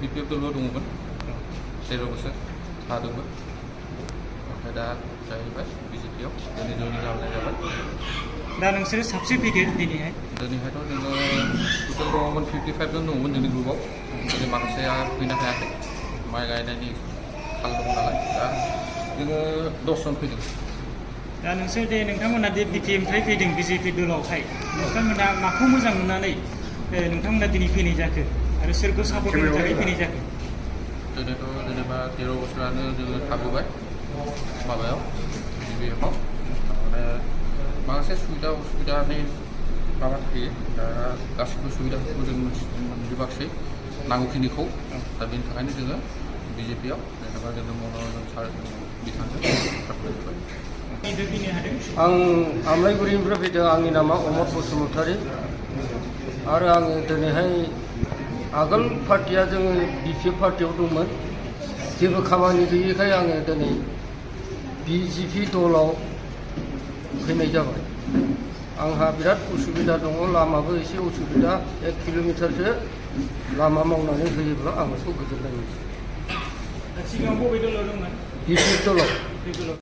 BPF dulu dongमोन 13 बोसोर थादोंमोन ओमफ्राय दा जाहैबाय BJP आव दिनै जयनिं जानाय जाबाय दा नोंसोर साबसे फैदो दिनैहाय दिनैहायथ' जोङो टटेल दङमोन 55 जन दङमोन जोंनि ग्रुपआव दिनै माखासेया फैनो हायाखै माइ गायनायनि खाल दङ नालाय दा जोङो 10 जन फैदों दा नोंसोर दे नोंथांमोना दे BPMनिफ्राय फैदों BJP दलावहाय नोंथांमोना माखौ मोजां नुनानै नोंथांमोना दिनै फैनाय जाखो आरो सोरखौ सापर्ट होनो थाखाय फैनाय जाखो दिनैथ' जेनेबा 13 बोसोरानो जोङो थाबोबाय माबायाव BPF आव माने माखासे सुबिदा उसुबिदानि माबा थायो दा गासिबो सुबिदाफोरखौ जों मोनजोबाखिसै नांगौखिनिखौ दा बेनि थाखायनो जोङो BJP आव जेनेबा जोङो मनरन्जन सार बिथांजों सापर्ट आं आमलाइगुरिनिफ्राय फैदों आंनि नामा अमर बसुमतारी आरो आङो दिनैहाय आगोल पार्टिया जोङो BPF पार्टियाव दंमोन जेबो खामानि गैयैखाय आङो दिनै BJP दलाव फैनाय जाबाय आंहा बिराद उसुबिदा दङ लामाबो एसे उसुबिदा 1 किल'मिटारसो लामा मावनानै होयोब्ला आं बेखौ गोजोननाय मोनो सिगाङाव बबे दलाव दंमोन BPF दलाव